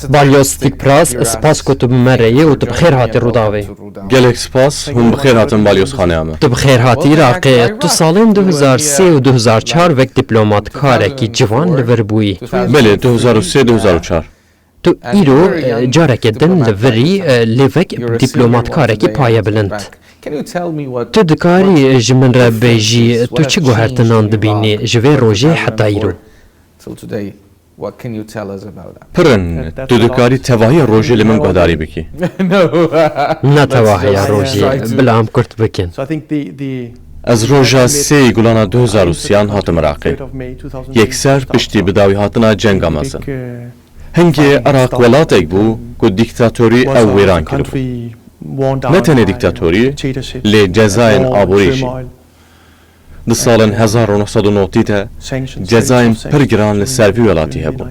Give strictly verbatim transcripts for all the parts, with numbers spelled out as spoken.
Balyoz Stikpras, spas ku tu bi me re yî û tu bi xêr hatî Rûdawê. Gelek spas, hûn bi xêr hatin balyozxaneya me. Tu bi xêr hatî Iraqê. Tu salên du hezar sê û du hezar çar wek dîplomatkarekî ciwan li vir bûyî. Belê, du hezar û sê, du hezar û çar. Tu îro, e, careke din li vir î, e, lê wek dîplomatkarekî payebilind. Tu dikarî ji min re bêjî, tu çi guhertinan dibînî ji vê rojê heta îro? Pir in, tu dikarî tevahiya rojê li min guhdarî bikî? Ne tevahiya rojê, bila em kurt bikin. Ez roja sê Gulana du hezar û sêyan hatim Iraqê. Yekser piştî bi dawî hatina cenga mezin. Hingê Iraq welatek bû ku dîktatorî ew wêran kiribû. Ne tenê dîktatorî, lê cezayên aborî jî. Di salên hezar û neh sed û notî de cezayên pir giran li ser vî welatî hebûn.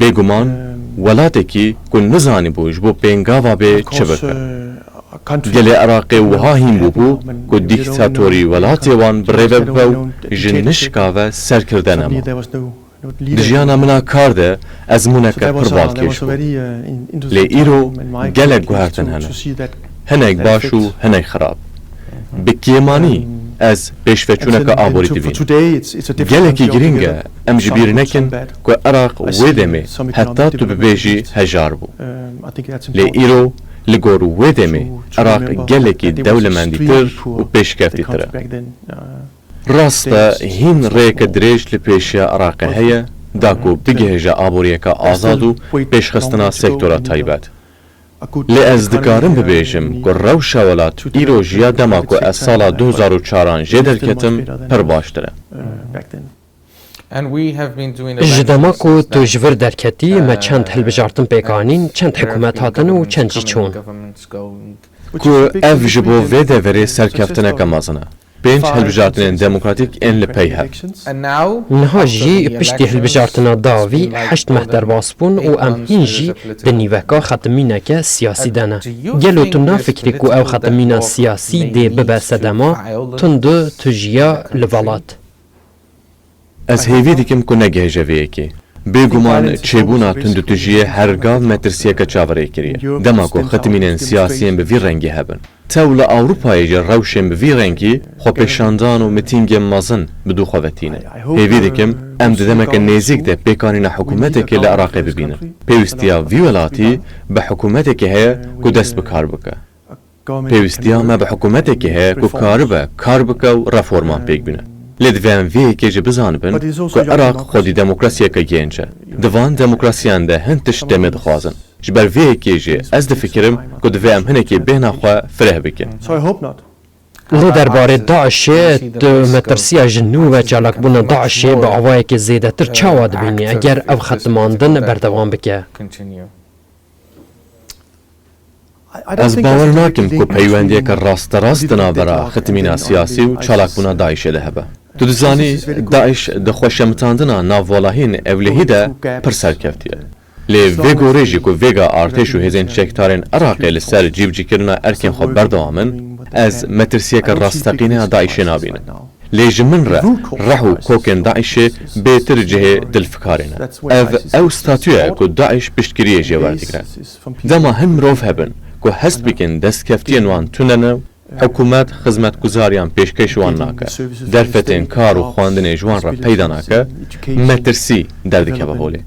Bêguman, welatekî ku nizanîbû ji bo pêngava bê çi bike. Gelê Iraqê wiha hîn bûbû ku dîktatorî welatê wan bi rê ve bibe û ji nişka ve serkirde nema. Di jiyana min a kar de ezmûneke pir balkêş bû. Lê îro gelek guhertin hene. Hinek baş û hinek xirab. Bi kêmanî ez pêşveçûneke aborî dibînim. Gelekî girîng e em ji bîr nekin ku Iraq wê demê heta tu bibêjî hejar bû. Lê îro li gor wê demê Iraq gelekî dewlemendîtir û pêşkeftîtir e. Rast e, hîn rêyeke dirêj li pêşiya Iraqê heye, da ku bigihêje aboriyeke azad û pêşxistina sektora taybet. Lê ez dikarim bibêjim ku rewşa welat îro ji ya dema ku ez sala du hezar û çaran jê derketim pir baştir e. Ji dema ku tu ji vir derketî, me çend hilbijartin pêk anîn, çend hikûmet hatin û çend jî çûn. Ku ev ji bo vê deverê serkeftineke mezin e. Pênc hilbijartinên demokratîk ên li pey hev. Niha jî piştî hilbijartina dawî heşt meh derbas bûn û em hîn jî di nîveka xetimîneke siyasî de ne. Gelo tu nafikirî ku ew xetimîna siyasî dê bibe sedema tundûtijiya li welat? Ez hêvî dikim ku negihêje vê yekê. Bêguman çêbûna tundûtijiyê her gav metirsiyeke çaverêkirî ye. Dema ku xetimînên siyasî yên bi vî rengî hebin. Tew li Ewropayê jî rewşên bi vî rengî xwepêşandan û mitîngên mezin bi dû xwe ve tînin. Hêvî dikim em di demeke nêzîk de pêkanîna hikûmetekê li Iraqê bibînin. Pêwîstiya vî welatî bi hikûmetekê heye ku dest bi kar bike. Pêwîstiya me bi hikûmetekê heye ku karibe kar bike û reforman pêk bîne. Lê divê em vê yekê jî bizanibin ku Iraq xwedî demokrasiyeke genc e. Di van demokrasiyan de hin tişt demê dixwazin. Ji ber vê yekê jî ez difikirim ku divê em hinekî bêhna xwe fireh bikin. Lê derbarê DAIŞê tu metirsiya ji nû ve çalakbûna DAIŞê bi awayekî zêdetir çawa dibînî eger ev xetimandin berdewam bike? Ez bawer nakim ku peywendiyeke rasterast di navbera xetimîna siyasî û çalakbûna DAIŞê de hebe. Tu dizanî, DAIŞ di xweşemitandina navwelahiyên ewlehî de pir serkevtî ye. Lê vê gorê jî ku vêga artêş û hêzên çekdarên Iraqê li ser cîbicîkirina erkên xwe berdewam in, ez metirsiyeke rasteqîne ya DAIŞê nabînim. Lê ji min re reh û kokên DAIŞê bêtir cihê dilfikarê ne. Ev ew statûye ku DAIŞ piştgiriyê jê werdigre. Dema hin mirov hebin ku hest bikin destkeftiyên wan tune ne û hikûmet xizmetguzariyan pêşkêş wan nake, derfetên kar û xwendinê ji wan re peyda nake, metirsî derdikeve holê.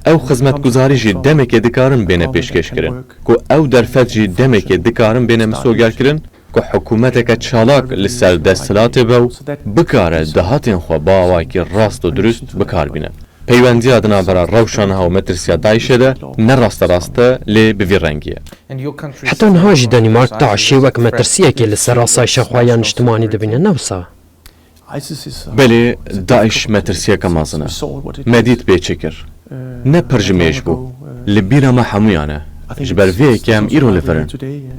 Ew xizmetguzarî jî demekê dikarin bêne pêşkêşkirin, ku ew derfet jî demekê dikarin bêne misogerkirin, ku hikûmeteke çalak li ser desthilatê be û bikare dahatên xwe bi awayekî rast û dirust bi kar bîne. Peywendiya di navbera rewşa niha û metirsiya DAIŞê de ne rasterast e, lê bi vî rengî ye. Heta niha jî Danîmark DAIŞê wek metirsiyekê li ser asayişa xwe ya niştimanî dibîne, ne wisa? Belê, DAIŞ metirsiyeke mezin e. Me dît bê çi kir. Ne pir ji mêj bû. Li bîra me hemûyan e. Ji ber vê yekê em îro li vir in.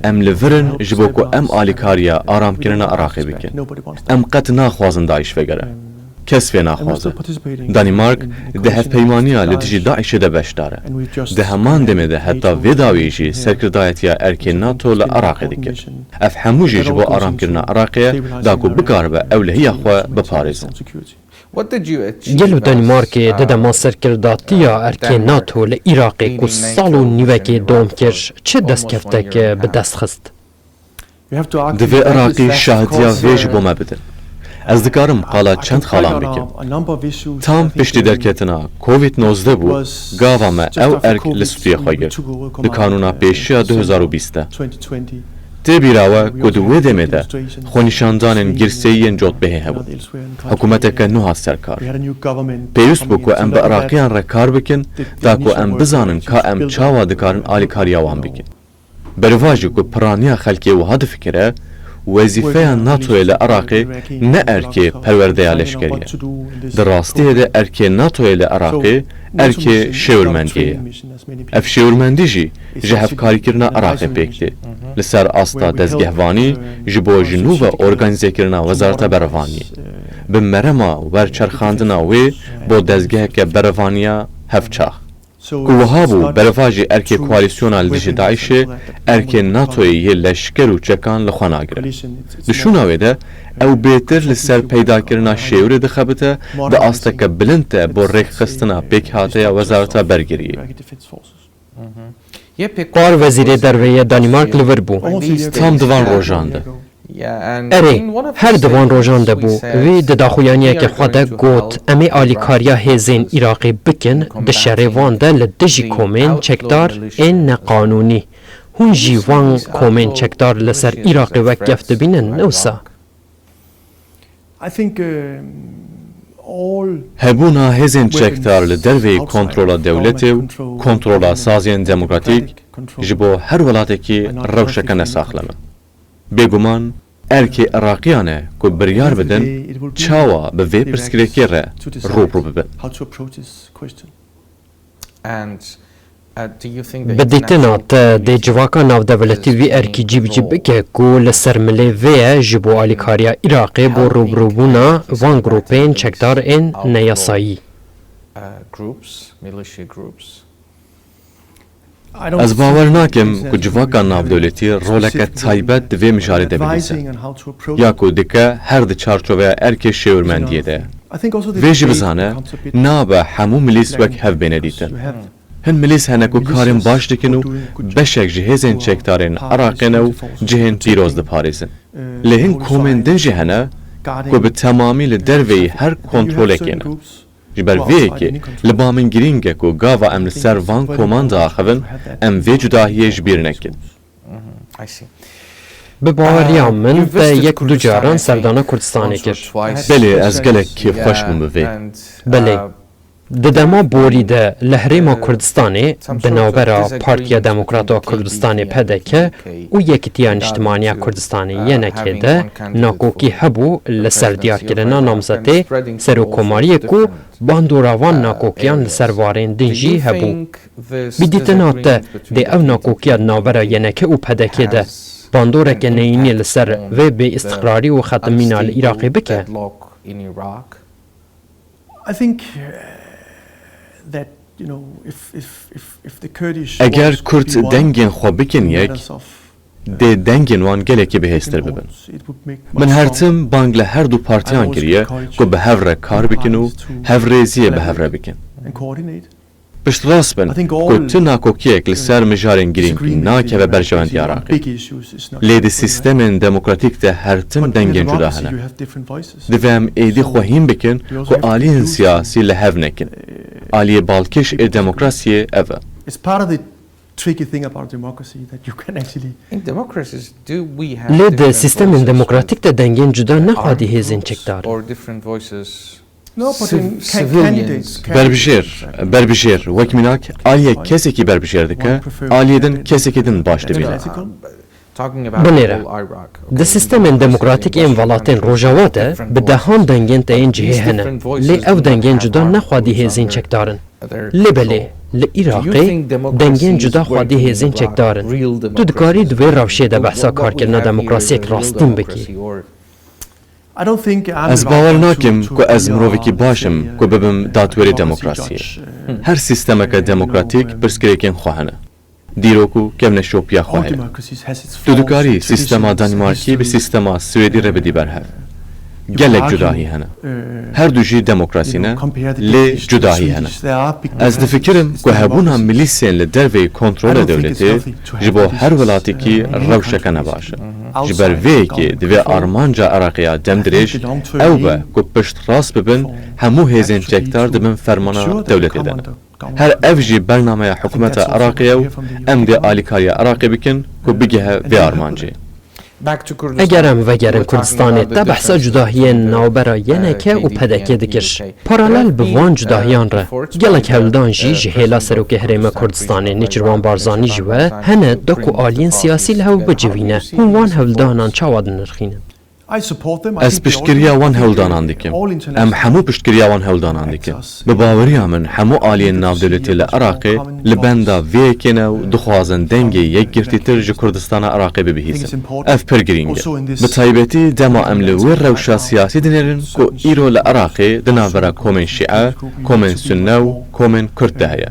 Em li vir in ji bo ku em alîkariya aramkirina Iraqê bikin. Em qet naxwazin DAIŞ vegere. Kes vê naxwaze. Danîmark di hevpeymaniya li dijî DAIŞê de beşdar e. Di heman demê de heta vê dawiyê jî serkirdayetiya erkên NATO li Iraqê dikir. Ev hemû jî ji bo aramkirina Iraqê ye, da ku bikaribe ewlehiya xwe biparêze. Gelo Danîmarkê di dema serkirdatiya erkê nato li Iraqê ku sal û nîvekê dom kir, çi destkefteke bi dest xist? Divê Iraqî şahitiya vê ji bo me bidin. Ez dikarim qala çend xalan bikim. Tam piştî derketina Covid nozdeh bû, gava me ew erk li stûyê xwe girt, di kanûna pêşiya du hezar û bîst de. Tê bîra we ku di wê demê de xwenîşandanên girseyî yên cotbehê hebûn. Hikûmeteke nû hat ser kar. Pêwîst bû ku em bi Iraqiyan re kar bikin, da ku em bizanin ka em çawa dikarin alîkariya wan bikin. Berevajî ku piraniya xelkê wiha difikire, wezîfeya natoyê li Iraqê ne erkê perwerdeya leşkerî ye. Di rastiyê de erkê natoyê li Iraqê erkê şêwirmendiyê ye. Ev şêwirmendî jî ji hevkarîkirina Iraqê pêk tê. Li ser asta dezgehvanî ji bo ji nû ve organîzekirina Wezareta Berevaniyê. Bi merema werçerxandina wê bo dezgeheke berevaniya hevçax. Ku wiha bû, berevajî erkê koalîsyona li dijî DAIŞê, erkê natoyê yê leşker û çekan li xwe nagire. Di şûna wê de, ew bêtir li ser peydakirina şêwirê dixebite, di asteke bilind de bo rêkxistina pêkhateya Wezareta Bergiriyê. Par wezîrê derve yê Danîmark li vir bû. Tam di van rojan de. Erê, her di van rojan de bû. Wî di daxuyaniyeke xwe de got, em ê alîkariya hêzên Iraqê bikin di şerê van de li dijî komên çekdar ên neqanûnî. Hûn jî van komên çekdar li ser Iraqê wek gef dibînin, ne wisa? Hebûna hêzên çekdar li derveyî kontrola dewletê û kontrola saziyên demokratîk ji bo her welatekî rewşeke nesaxlem e. Bêguman erkê Iraqiyan e ku biryar bidin çawa bi vê pirsgirêkê re rû bi rû bibin. Bi dîtina te dê civaka navdewletî vî erkî cîbicî bike ku li ser milê vê ye ji bo alîkariya Iraqê bo rûbirûbûna van grûpên çekdar ên neyasayî? Ez bawer nakim ku civaka navdewletî roleke taybet di vê mijarê de bidîse, ya ku dike her di çarçoveya erkê şêwirmendiyê de ye. Vê jî bizane, nabe hemû milîs wek hev bêne dîtin. Hin milîs hene ku karên baş dikin û beşek ji hêzên çekdarên Iraqê ne û cihên pîroz diparêzin. Lê hin komên din jî hene ku bi temamî li derveyî her kontrolekê ne. Ji ber vê yekê li ba min girîng e ku gava em li ser van koman diaxivin, em vê cudahiyê ji bîr nekin. Bi baweriya min te yek du caran serdana Kurdistanê kir. Belê, ez gelek kêfxweş bûm bi vê. Belê. Di dema borî de li Herêma Kurdistanê di navbera Partiya Demokrat a Kurdistanê, P D K, û Yekitiya Niştimaniya Kurdistanê, Y N K, de nakokî hebû li ser diyarkirina namzetê serokkomariyê ku bandora van nakokiyan li ser warên din jî hebû. Bi dîtina te dê ew nakokiya di navbera Y N K û P D K de bandoreke neyînî li ser vê bêîstiqrarî û xetimîna li Iraqê bike? Eger Kurd dengên xwe bikin yek, dê dengên wan gelekî bihêztir bibin. Min her tim bang li her du partiyan kiriye ku bi hev re kar bikin û hevrêziyê bi hev re bikin. Piştrast bin ku tu nakokiyek li ser mijarên girîng nakeve berjewendiya Iraqê. Lê di sîstemên demokratîk de her tim dengên cuda hene. Divê em êdî xwe hîn bikin ku aliyên siyasî li hev nekin. Aliyê balkêş ê demokrasiyê ev e. Lê di sîstemên demokratîk de dengên cuda ne xwedî hêzên çekdar in. Berbijêr, berbijêr, wek mînak aliyê kesekî berbijêr dike, aliyê din kesekî din baş dibîne. Binêre, di sîstemên demokratîk ên welatên Rojava de bi dehan dengên te yên cihê hene, lê ew dengên cuda ne xwedî hêzên çekdar in. Lê belê, li Iraqê dengên cuda xwedî hêzên çekdar in. Tu dikarî di vê rewşê de behsa karkirina demokrasiyek rastîn bikî? Ez bawer nakim ku ez mirovekî baş im ku bibim dadwerê demokrasiyê. Her sîstemeke demokratîk pirsgirêkên xwe hene. Dîrok û kevneşopiya xwe heye. Tu dikarî sîstema Danîmarkî bi sîstema Swêdî re bidî berhev. Gelek cudahî hene. Her du jî demokrasî ne, lê cudahî hene. Ez difikirim ku hebûna milîsên li derveyî kontrola dewletê ji bo her welatekî rewşeke nebaş e. Ji ber vê yekê divê armanca Iraqê ya demdirêj ew be ku piştrast bibin hemû hêzên çekdar di bin fermana dewletê de ne. Her ev jî bernameya hikûmeta Iraqê ye û em dê alîkariya Iraqê bikin ku bigihe vê armancê. Eger em vegerin Kurdistanê, te behsa cudahiyên navbera Y N K û P D K dikir. Paralel bi van cudahiyan re, gelek hewldan jî ji hêla Serokê Herêma Kurdistanê Nêçîrvan Barzanî ji we hene da ku aliyên siyasî li hev bicivîne. Hûn van hewldanan çawa dinirxînin? Ez piştgiriya wan hewldanan dikim. Em hemû piştgiriya wan hewldanan dikin. Bi baweriya min hemû aliyên navdewletî li Iraqê li benda vê yekê ne û dixwazin dengê yekgirtîtir ji Kurdistana Iraqê bibihîzin. Ev pir girîng e. Bi taybetî dema em li wê rewşa siyasî dinêrin ku îro li Iraqê di navbera komên Şîe, komên Sunne û komên Kurd de heye.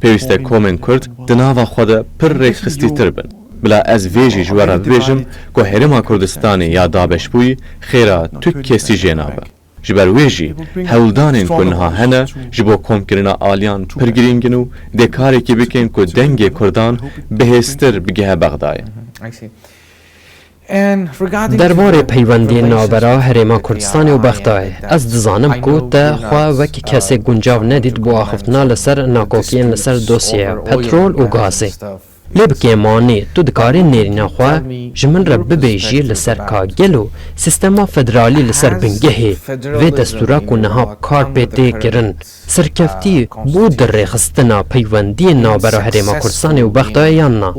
Pêwîst e komên Kurd di nava xwe de pir rêkxistîtir bin. Bila ez vê jî ji we re bibêjim ku Herêma Kurdistanê ya dabeşbûyî xêra tu kesî jê nabe. Ji ber wê jî hewldanên ku niha hene ji bo komkirina aliyan pir girîng in û dê karekî bikin ku dengê Kurdan bihêztir bigihe Bexdayê. Derbarê peywendiyên navbera Herêma Kurdistanê û Bexdayê, ez dizanim ku te xwe wek kesê guncav nedît bo axiftina li ser nakokiyên li ser dosyeya petrol û gazê. Lê bi kêmanî tu dikarî nêrîna xwe ji min re bibêjî li ser ka gelo sîstema federalî li ser bingehê vê destûra ku niha bi kar pê tê kirin, serkeftî bû di rêxistina peywendiyên navbera Herêma Kurdistanê û Bexdayê yan na?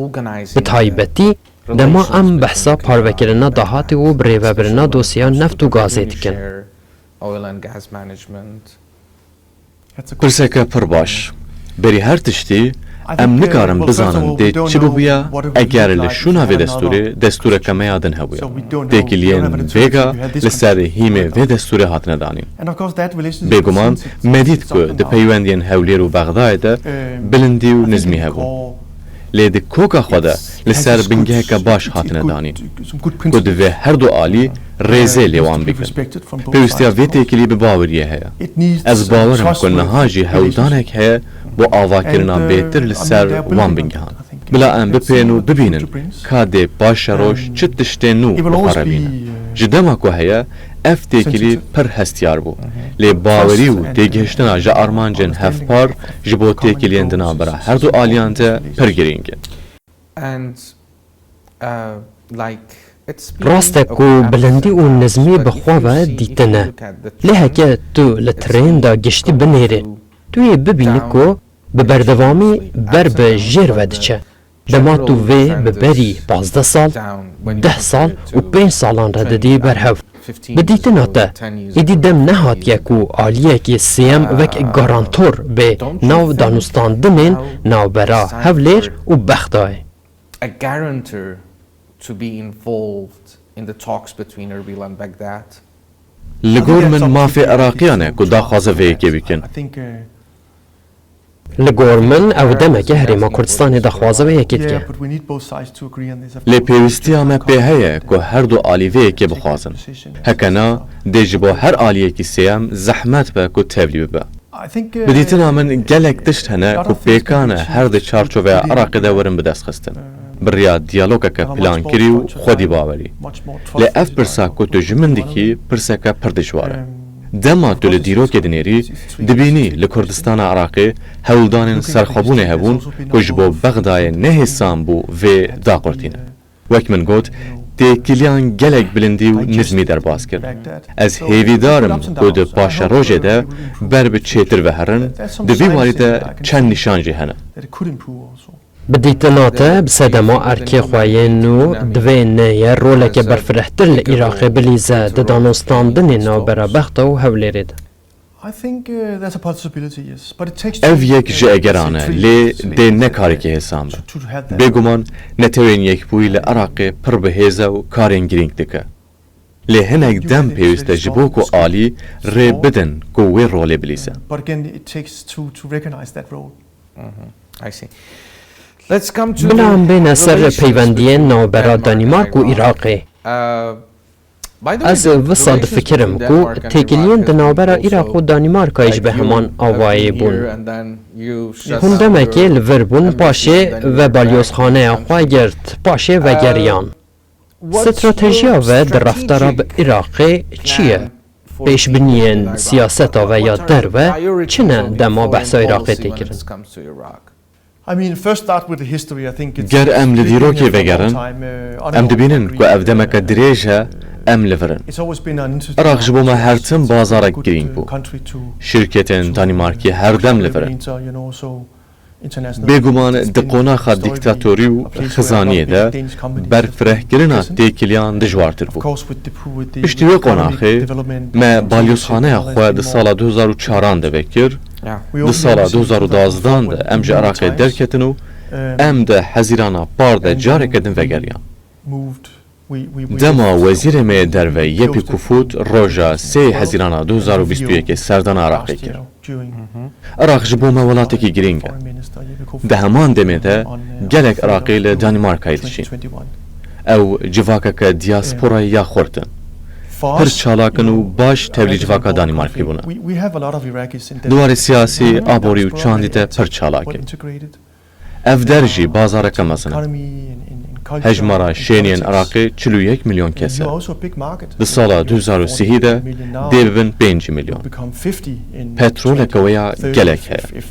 Bi taybetî dema em behsa parvekirina dahatê û birêvebirina dosyeya neft û gazê dikin. Pirseke pir baş. Berî her tiştî, em nikarin bizanin dê çi bibûya eger li şûna vê destûrê destûreke me ya din hebûya. Têkiliyên vêga li ser hîmê vê destûrê hatine danîn. Bêguman, me dît ku di peywendiyên Hewlêr û Bexdayê de bilindî û nizmî hebû. Lê di koka xwe de li ser bingeheke baş hatine danîn, ku divê her du alî rêzê lê wan bikin. Pêwîstiya vê têkilî bi baweriyê heye. Ez bawer im ku niha jî hewldanek heye bo avakirina bêtir li ser wan bingehan. Bila em bipên û bibînin ka dê paşeroj çi tiştên nû bi xwe re bîne. Ji dema ku heye, ev têkilî pir hestiyar bû. Lê bawerî û têgihiştina ji armancên hevpar ji bo têkiliyên di navbera her du aliyan de pir girîng e. Rast e ku bilindî û nizmî bi xwe ve dîtin e. Lê heke tu li trênda giştî binêrî, tu yê bibînî ku bi berdewamî ber bi jêr ve diçe. Dema tu vê bi berî pazdeh sal, deh sal û pênc salan re didî ber hev. Bi dîtina te, êdî dem nehatiye ku aliyekî sêyem wek garantor bê nav danûstandinên navbera Hewlêr û Bexdayê. A guarantor to be involved in the talks between Erbil and Baghdad. Li gor min mafê Iraqiyan e ku daxwaza vê yekê bikin. Li gor min ew demeke Herêma Kurdistanê daxwaza vê yekê dike. Lê pêwîstiya me pê heye ku her du alî vê yekê bixwazin. Heke na, dê ji bo her aliyekî sêyem zehmet be ku tevlî bibe. Bi dîtina min gelek tişt hene ku pêkan e her di çarçoveya Iraqê de werin bidestxistin. Bi riya diyalogeke plankirî û xwedî bawerî. Lê ev pirsa ku tu ji min dikî, pirseke pir dijwar e. Dema tu li dîrokê dinêrî, dibînî li Kurdistana Iraqê hewldanên serxwebûnê hebûn ku ji bo Bexdayê nehêsan bû vê daqurtîne. Wek min got, têkiliyan gelek bilindî û nizmî derbas kir. Ez hêvîdar im ku di paşerojê de ber bi çêtir ve herin, di vî warî de çend nîşan jî hene. Bi dîtina te, bi sedema erkê xwe yên nû, divê neye roleke berfirehtir li Iraqê bilîze di danûstandinê navbera Bexda û Hewlêrê de? Ev yek ji egeran e, lê dê ne karekî hêsan be. Bêguman, Netewên Yekbûyî li Iraqê pir bi hêz e û karên girîng dike. Lê hinek dem pêwîst e ji bo ku alî rê bidin ku wê rolê bilîze. Bila em bêne ser peywendiyên navbera Danîmark û Iraqê. Ez wisa difikirim ku têkiliyên di navbera Iraq û Danîmarkayê jî bi heman avayê bûn. Hûn demekê li vir bûn, paşê ve balyozxaneya xwe girt, paşê vegeriyan. Stratejiya ve di reftara bi Iraqê çi ye? Pêşbiniyên siyaseta ve ya derve çi ne dema behsa Iraqê tê kirin? Ger em li dîrokê vegerin, em dibînin ku ev demeke dirêj e, em li vir in. Iraq ji bo me her tim bazarek girîng bû. Şîrketên Danîmarkî her dem li vir in. Bêguman di qonaxa dîktatorî û xizaniyê de berfirehkirina têkiliyan dijwartir bû. Piştî wê qonaxê me balyozxaneya xwe di sala du hezar û çaran de vekir, di sala du hezar û dazdan de em ji Iraqê derketin û em di Hezîrana Par de careke din vegeriyan. Dema wezîrê me yê derve Yepî Kufût roja sê Hezîrana du hezar û bîst û yekê serdana Iraqê kir. Iraq ji bo me welatekî girîng e. Di heman demê de gelek Iraqî li Danîmarkayê dijîn. Ew civakeke diyasporayê ya xurt in. Pir çalak in û baş tevlî civaka Danîmarkê bûne. Di warê siyasî, aborî û çandî de pir çalak in. Ev der jî bazareke mezin e. Hejmara şêniyên Iraqê çil û yek milyon kes e. Di sala du hezar û sî de dê bibin pêncî milyon. Petroleke wê ya gelek heye.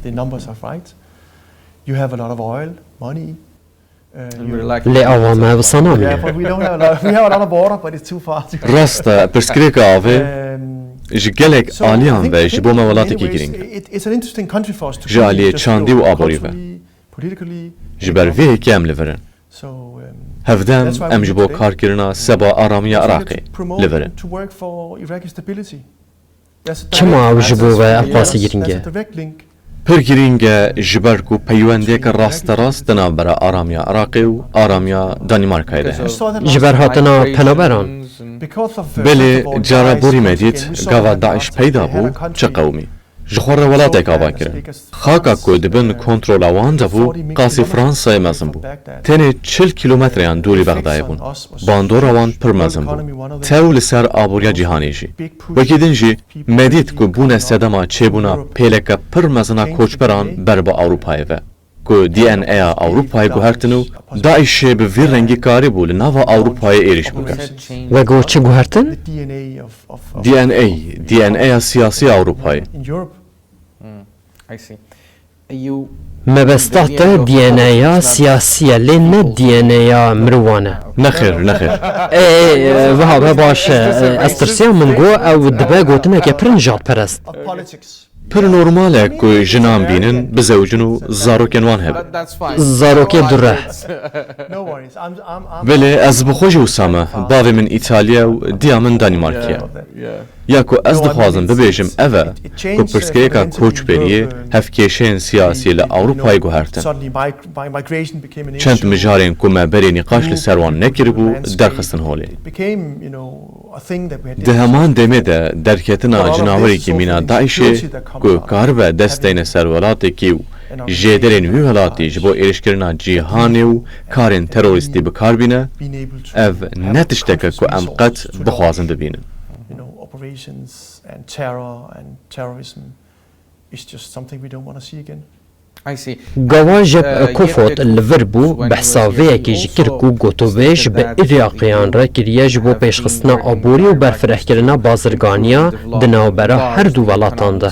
Lê ava me wisa namîne. Rast e, pirsgirêka avê ji gelek aliyan ve ji bo me welatekî girîng e. Ji aliyê çandî û aborî ve. Ji ber vê yekê em li vir in. Hevdem em ji bo karkirina seba aramiya Iraqê li vir in. Çima ew ji bo we ev qasî girîng e? Pir girîng e, ji ber ku peywendiyeke rasterast di navbera aramiya Iraqê û aramiya Danîmarkayê de heye. Ji ber hatina penaberan. Belê, cara borî me dît, gava DAIŞ peyda bû, çi qewimî. Ji xwe re welatek ava kirin. Xaka ku di bin kontrola wan de bû, qasî Fransayê mezin bû. Tenê çil kîlometreyan dûrî Bexdayê bûn. Bandora wan pir mezin bû. Tew li ser aboriya cîhanê jî. Wekî din jî me dît ku bûne sedema çêbûna pêleke pir mezin a koçberan ber bi Ewropayê ve. Ku D N A ya Ewropayê guhertin û DAIŞê bi vî rengî karîbû li nava Ewropayê êrîş bike. We got çi guhertin? D N A, D N A ya siyasî ya Ewropayê. Mebesta te D N A ya siyasî ye, lê ne D N A ya mirovan e. Nexêr, nexêr. Ê, ê, wiha be baş e. Ez tirsiya min got ew dibe gotineke pir nijadperest. Pir normal e ku jinan bînin, bizewicin û zarokên wan hebe. Zarokê dure. Belê, ez bi xwe jî wisa me. Bavê min Îtalya û diya min Danîmarkiye. Ya ku ez dixwazim bibêjim ev e ku pirsgirêka koçberiyê hevkêşeyên siyasî li Ewropayê guhertin. Çend mijarên ku me berê nîqaş li ser wan nekiribû, derxistin holê. Di heman demê de derketina cinawerekî mîna DAIŞê ku karibe dest deyne ser welatekî û jêderên wî welatî ji bo êrîşkirina cîhanê û karên terorîstî bi kar bîne, ev ne tiştek e ku em qet bixwazin bibînin. Gava Jeb Kofod li vir bû, behsa vê yekê jî kir ku gotûbêj bi Iraqîyan re kiriye ji bo pêşxistina aborî û berfirehkirina bazirganiya di navbera her du welatan de.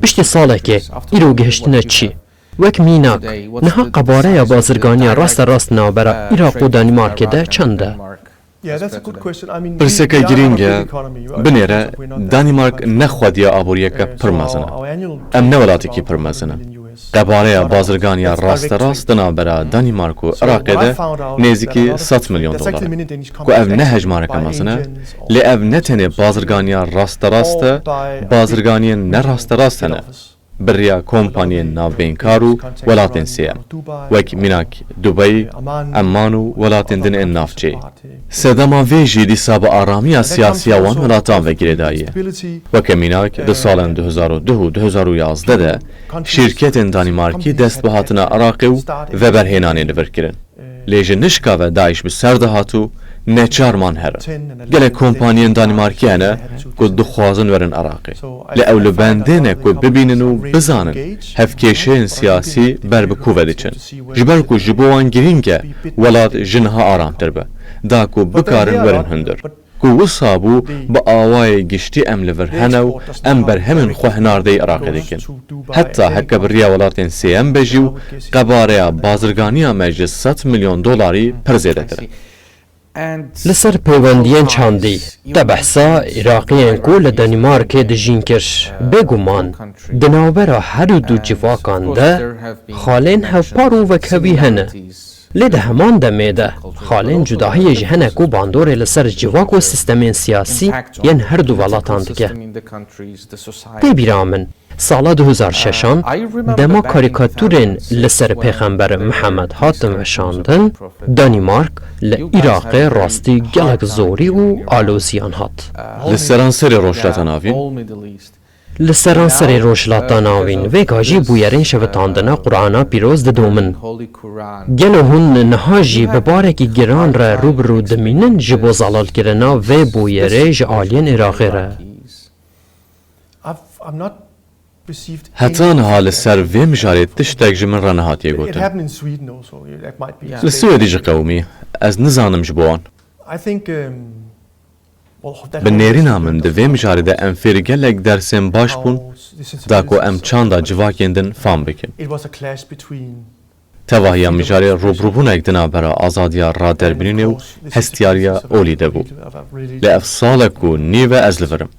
Piştî salekê, îro gihiştine çi? Wek mînak, niha qebareya bazirganiya rasterast navbera Iraq û Danîmarkê de çend e? Pirseke girîng e. Binêre, Danîmark ne xwediya aboriyeke pir mezin e. Em ne welatekî pir mezin in. Qebareya bazirganiya rasterast di navbera Danîmark û Iraqê de nêzîkî sed milyon dolar e. Ku ev ne hejmareke mezin e, lê ev ne tenê bazirganiya rasterast e, bazirganiyên ne rasterast hene. Bi riya kompaniyên navbeynkar û welatên sêyem, wek mînak Dubey, Emman û welatên din ên navçeyê. Sedema vê jî dîsa bi aramiya siyasî ya wan welatan ve girêdayî ye. Weke mînak, di salên du hezar û deh û du hezar û yazdeh de şîrketên Danîmarkî dest bi hatina Iraqê û veberhênanê li vir kirin. Lê ji nişka ve DAIŞ bi ser dihat û Neçarman herin. Gelek kompaniyên Danîmarkî hene ku dixwazin werin Iraqê. Lê ew li bendê ne ku bibînin û bizanin hevkêşeyên siyasî ber bi ku ve diçin. Ji ber ku ji bo wan girîng e welat ji niha aramtir be, da ku bikarin werin hundir. Ku wisa bû, bi awayê giştî em li vir hene û em berhemên xwe hinardeyî Iraqê dikin. Heta heke bi riya welatên sêyem be jî û qebareya bazirganiya me ji sed milyon dolarî pir zêdetir e. Li ser peywendiyên çandî, te behsa Iraqiyên ku li Danîmarkê dijîn kir. Bêguman, di navbera her du civakan de xalên hevpar û vekhevî hene. Lê di heman demê de xalên cudahiyê jî hene ku bandorê li ser civak û sîstemên siyasî yên her du welatan dike. Tê bîra min, sala du hezar şeşan, dema karîkatûrên li ser Pêxember Mihemed hatin weşandin, Danîmark li Iraqê rastî gelek zorî û aloziyan hat. Li seranserê Rojhilata Navîn. Li seranserê Rojhilata Navîn, vêga jî bûyerên şevitandina Qur'ana Pîroz didomin. Gelo hûn niha jî bi barekî giran re rû bi rû dimînin ji bo zelalkirina vê bûyerê ji aliyên Iraqê re? Heta niha li ser vê mijarê tiştek ji min re nehatiye gotin. Li Swêdî jî qewimî, ez nizanim ji bo wan. Bi nêrîna min di vê mijarê de em fêrî gelek dersên baş bûn, da ku em çanda civakên din fam bikin. Tevahiya mijarê rûbirûbûnek di navbera azadiya raderbînê û hestiyariya olî de bû. Lê ev salek û nîv e ez li vir im.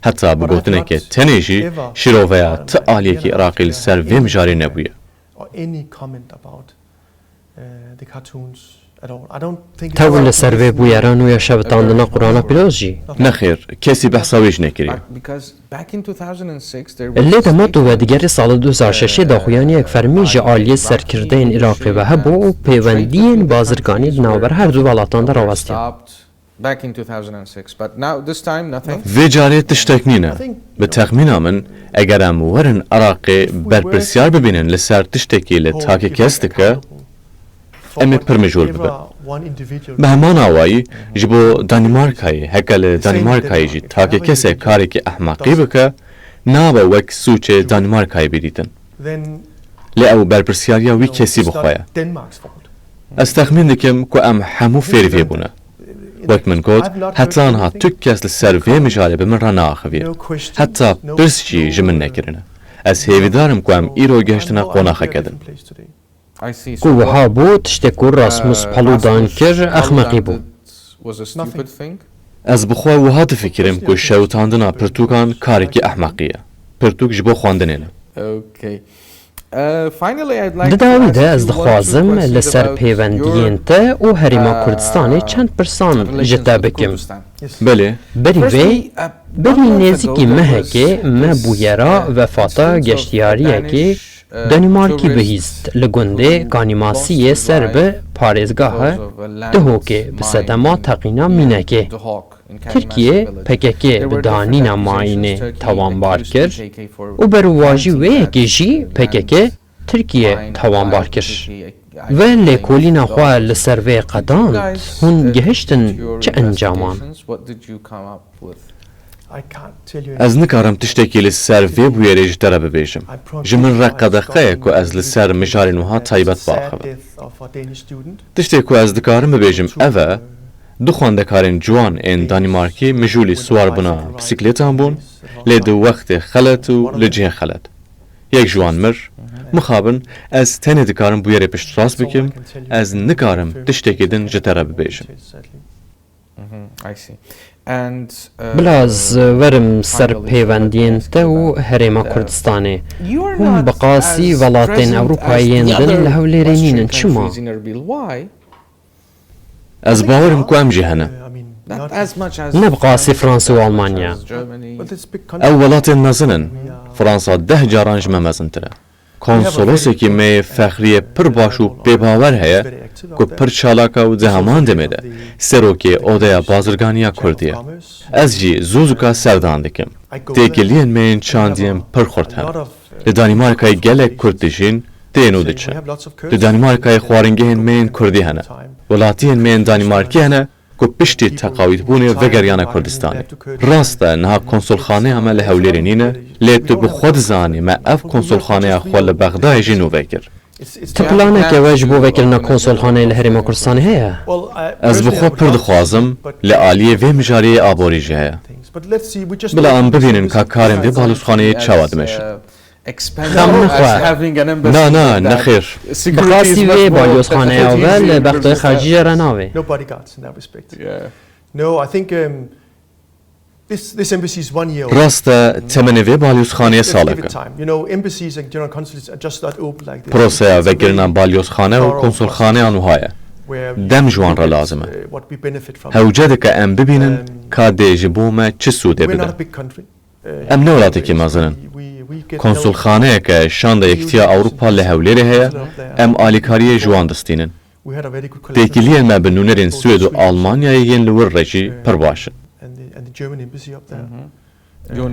Heta bi gotineke tenê jî şîroveya ti aliyekî Iraqî li ser vê mijarê nebûye. Tev li ser vê bûyera nû ya şevitandina Qur'ana Pîroz jî? Nexêr, kesî behsa wê jî nekiriye. Lê dema tu vedigerî sala du hezar şeşê daxuyaniyek fermî ji aliyê serkirdeyên Iraqê ve hebû û pêwendiyên bazirganî di navber her du welatan de rawestiye. Vê carê tiştek nîne. Bi texmîna min, eger em werin Iraqê berpirsiyar bibînin li ser tiştekî li takê kes dike, em ê pir mijûl bibin. Bi heman awayî, ji bo Danîmarkayê, heke li Danîmarkayê jî takê kesek karekî ehmeqî bike, nabe wek sûcê Danîmarkayê bidîtin. Lê ew berpirsiyariya wî kesî bi xwe ye. Ez texmîn dikim ku em hemû fêrî vê bûne. Wek min got, heta niha tu kes li ser vê mijarê bi min re neaxiviye. Heta pirs jî ji min nekirine. Ez hêvîdar im ku em îro gihiştine qonaxeke din. Ku wiha bû, tiştê ku Rasmus Paludan kir, ehmeqî bû. Ez bi xwe wiha difikirim ku şewitandina pirtûkan karekî ehmeqî ye. Pirtûk ji bo xwendinê ne. Di dawî de ez dixwazim li ser pêwendiyên te û Herêma Kurdistanê çend pirsan ji te bikim. Belê. Berî vê, berî nêzîkî mehekê me bûyera vefata geştiyariyekê Danîmarkî bihîst li gundê Kanîmasiyê ser bi parêzgeha Dihokê bi sedema teqîna mînekê. Tirkiye P K K bi danîna mayînê tawanbar kir û berûvajî wê yekê jî P K K Tirkiye tawanbar kir. Ve lêkolîna xwe li ser vê qedand, hûn gihiştin çi encaman? Ez nikarim tiştekî li ser vê bûyerê ji te re bibêjim. Ji min re qedexe ye ku ez li ser mijarên wiha taybet biaxivim. Tiştê ku ez dikarim bibêjim ev e, du xwendekarên ciwan ên Danîmarkî mijûlî siwarbûna bisiklêtan bûn, lê di wextê xelet û li cihê xelet. Yek ji wan mir. Mixabin, ez tenê dikarim bûyerê piştrast bikim, ez nikarim tiştekî din ji te re bibêjim. Bila ez werim ser pêwendiyên te û Herêma Kurdistanê. Hûn bi qasî welatên Ewropayê yên din li Hewlêrê nînin. Çima? Ez bawer im ku em jî hene. Ne bi qasî Fransa û Almanya. Ew welatên mezin in. Fransa deh caran ji me mezintir e. Konsolosekî me yê fexriyê pir baş û pêbawer heye ku pir çalak e û di heman demê de serokê Odeya Bazirganiya Kurdî ye. Ez jî zû zûka serdan dikim. Têkiliyên me yên çandiyên pir xurt hene. Li Danîmarkayê gelek Kurd dijîn, tên û diçin. Li Danîmarkayê xwaringehên me yên Kurdî hene. Welatiyên me yên Danîmarkê hene ku piştî teqawîtbûnê vegeriyane Kurdistanê. Rast e, niha konsulxaneya me li Hewlêrê nîne, lê tu bi xwe dizanî me ev konsulxaneya xwe li Bexdayê jî nû vekir. Tu planeke we ji bo vekirina konsolxaneyê li Herêma Kurdistanê heye? Ez bi xwe pir dixwazim, li aliyê vê mijariyê aborî jî heye. Bila em bibînin ka karên vê balozxaneyê çawa dimeşin. Xem nexwe. Na, na, nexêr. Bi rastî vê balyozxaneya we li Bexdayê xercî jê re navê. Rast e, temenê vê balyozxaneyê salek e. Proseya vekirina balyozxane û konsulxaneyan wiha ye. Dem ji wan re lazim e. Hewce dike em bibînin ka dê ji bo me çi sûdê bide. Em ne welatekî mezin in. Konsulxaneyeke Şanda Yekîtiya Ewropa li Hewlêrê heye, em alîkariyê ji wan distînin. Têkiliyên me bi nûnerên Swêd û Almanyayê yên li wir re jî pir baş in.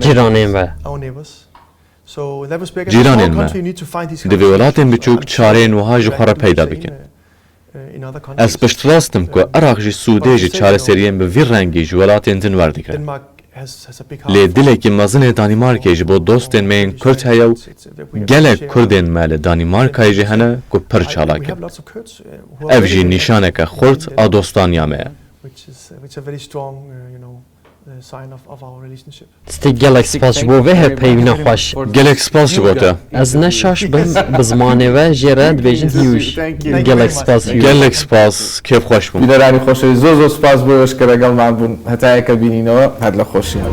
Cîranên we. Cîranên me. Divê welatên biçûk çareyên wiha ji xwe re peyda bikin. Ez piştrast im ku Iraq jî sûdê ji çareseriyên bi vî rengî ji welatên din werdikire. Lê dilekî mezin ê Danîmarkê ji bo dostên me yên Kurd heye û gelek Kurdên me li Danîmarkayê jî hene ku pir çalak in. Ev jî nîşaneke xurt a dostaniya me ye. Steve, gelek spas ji bo vê hevpeyvîna xweş. Gelek spas ji bo te. Ez ne şaş bim, bi zimanê we jê re dibêjin huge. Gelek spas, huge. Gelek spas, kêfxweş bûm. Bînerani xweş, zor zor spas bo ew ji ke legelman bûn. Heta yeke bînîneve, her li xweşiya.